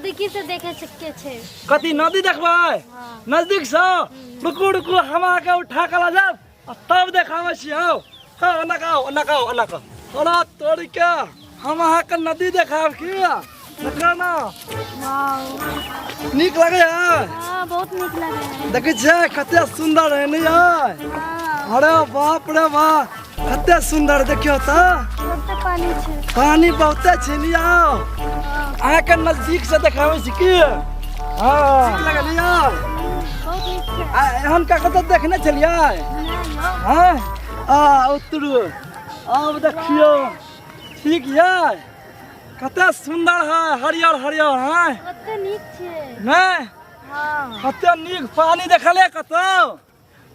नजदीकी से देखे के छै। कथी नदी देखबै? हाँ। नजदीक से? रुकू रुकू, हम अहाँके उठा के लऽ जायब आ तब देखाबै छी। आउ, हाँ, ओना के आउ, ओना के आउ, ओना के। थोड़ा तोड़ के हम अहाँके नदी देखायब की देखा ना। वाओ, नीक लगै है? हाँ, बहुत नीक लगे है। देखै छियै कते सुन्दर है नहीं है? हाँ। अरे बाप रे बाप, कते सुन्दर, देखियौ तऽ। बहुते पानी छै। पानी बहुते छै नी। आउ। हाँ। अहाँके नजदीक से देखाबै छी की। हाँ, नीक लगल यार? बहुत नीक छै। आ एहन का कतौ देखने छलियै? नहि यौ। हाँ, आ उतरू, आब देखियौ। ठीक ये, कते सुन्दर है, हरियर हरियर है। कते नीक छै। नहीं? हाँ। कते नीक पानी देखले कतौ?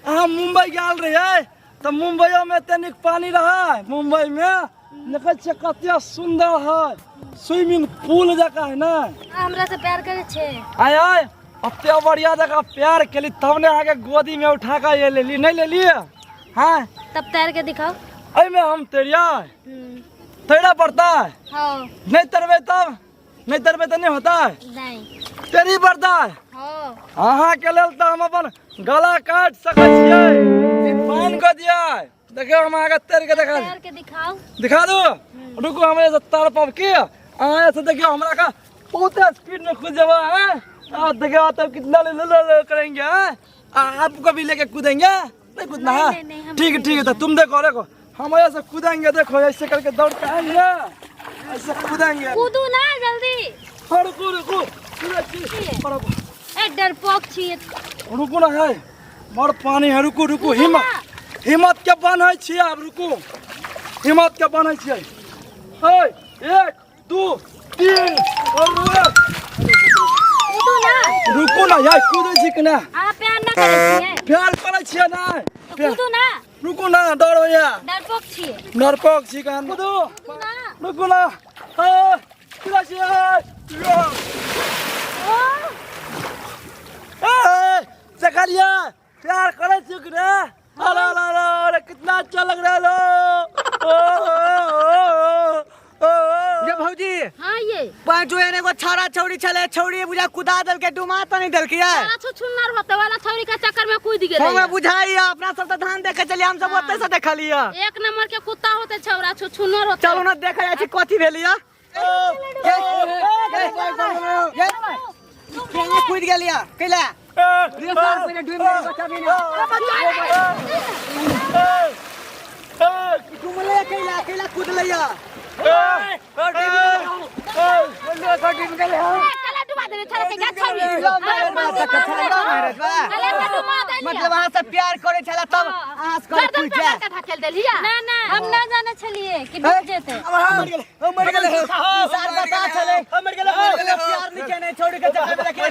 अहाँ मुंबई गेल रहियै तऽ मुंबईओ में एते नीक पानी रहै? मुंबई में देखै छियै कते सुन्दर है, स्विमिंग पूल जकाँ है ना। हमरा से प्यार करे छै? आय आय, एते बढ़िया जकाँ प्यार केली तब ने अहाँके गोदी में उठा कऽ ये लेली, नहीं लेली? हाँ। तब तैर के दिखाओ। एहिमे हम तैरियै? तैरऽ पड़ता है? हाँ। नहीं तैरबै तब? नहीं तैरबै तऽ नहीं होता है? नहीं। तैरी पड़ता है? हाँ। अहाँके लेल तऽ हम अपन गला काटि सकै छियै, ई पान कऽ दियै। देखियौ, हम अहाँके तैर के देखा तैर के दिखाओ। दिखा दू? रुकू, हम एहिसँ तड़पब की अहाँ एहिसँ। देखियौ, हमरा का बहुत स्पीड में कूद जेबै हैं। आ देखियौ तब कितना ले ले ले करेंगे हैं? आ आपको भी लेके कूदेंगे। नहीं कूदना नहीं, है? नहीं, नहीं, हम ठीक है, नहीं। ठीक है, तो तुम देखो, देखो, हम ऐसे कूदेंगे, देखो, ऐसे करके दौड़ के आएंगे, ऐसे कूदेंगे। कूदू ना जल्दी। हाँ, रुकू रुकू, कूदै छी। अरे बाप। ए, डरपोक छी। रुकू ना है, बड़ पानी है, रुकू रुकू। रुकू हिम्मत ना। हिम्मत के बान्है छियै आब, रुकू, हिम्मत के बान्है छियै। है, 1 2 3 और कूदू ना। रुकू ना यार, कूदै छी कि ना? अहाँ प्यार ना करै छियै? प्यार करै छियै ना? तो कूदू ना। रुकू ना, डर होइया। डरपोक छियै। डरपोक छी कहाँ? कूदू। कूदू ना। रुकू ना। हाँ, कूदै छियै। ओ। ए, देखलियै, प्यार करै छी कि ना? अरे अरे अरे अरे, कितना अच्छा लग रहा है लो। ओ, ओ, ओ, ओ, ओ। ये भौजी। हाँ ये। पांचो एने एगो छौड़ा छौड़ी छले, छौड़ी बुझा कुदा देलके, डुमा त नहीं देलके ये। सारा छुछुन्नर होते वाला छौरी के चक्कर में कूद गेलै। हमरा बुझाइया अपना सब त धान देखे चलिए, हम सब ओते से देखलिए। एक नंबर के कुत्ता होते छौरा, छुछुन्नर होते। चलू ना, देखा जाइ छै कथी भेलिया। केना कूद गेलिया कैला रे सार? पहिले डूबि गेल, बचाबी ना। डुमले कैला? कैला कूदलैया? कला डुबा देने छौरा के गाछ छौरी। मतलब अहाँ सब प्यार करे छला तब अहाँ से करे गर्दन कूद पे जाए? मार के धकेल देलिया ना। ना, हम ना जाने छलिए कि डूब जेते। मर गेलै ई सार, बता छलै। मर गेलै, मर गेलै। प्यार नहीं केने छोड़ के चक्कर में देखिए।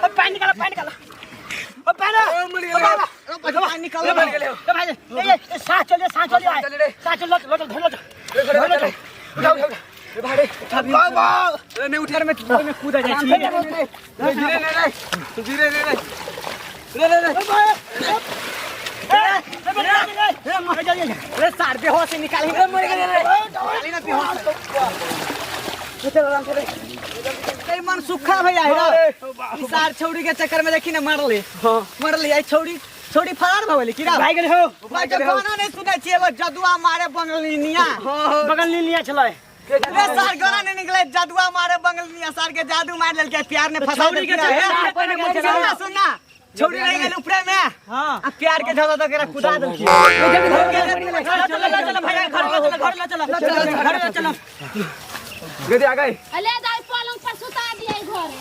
पानी निकालो, पानी निकालो, पानी। पानी निकालो। मर गेलै। भाई, ए सास चल, सास चल, सास चल, लो चल, धर लो, धर लो, उठा उठा उठा। नहीं उठा में में कूदा जाइ छी। धीरे धीरे धीरे रे रे रे। रे सार, बेहोश से निकाली मर गेलै रे, निकाली ना बेहोश। चल आराम से रे। ए मन सुखा भैया है रे। ई सार छौड़ी के चक्कर में देखी ना, मरले मरले। आई छौड़ी, छौड़ी फरार भ गेलै की रे? भाग गेलै हो। भाई के गाना नहीं सुनै छियै, एगो जदुआ मारे बंगलिनिया। बगल लिया छलै। रे सार, गाना नहीं निकले, जदुआ मारे बंगलिनिया। सार के जादू मार लेलकै, प्यार ने फंसा छौड़ी के देलकै। चक्कर में पहिले सुनना सुनना, छौड़ी रह गेल ऊपरे में। हां। आ प्यार के झगड़ा तो कुदा देलकै। चल चल भैया, घर चल, घर चल, घर चल। गदी आ गई। अले दाई, पलंग पर सुता दिया घरे।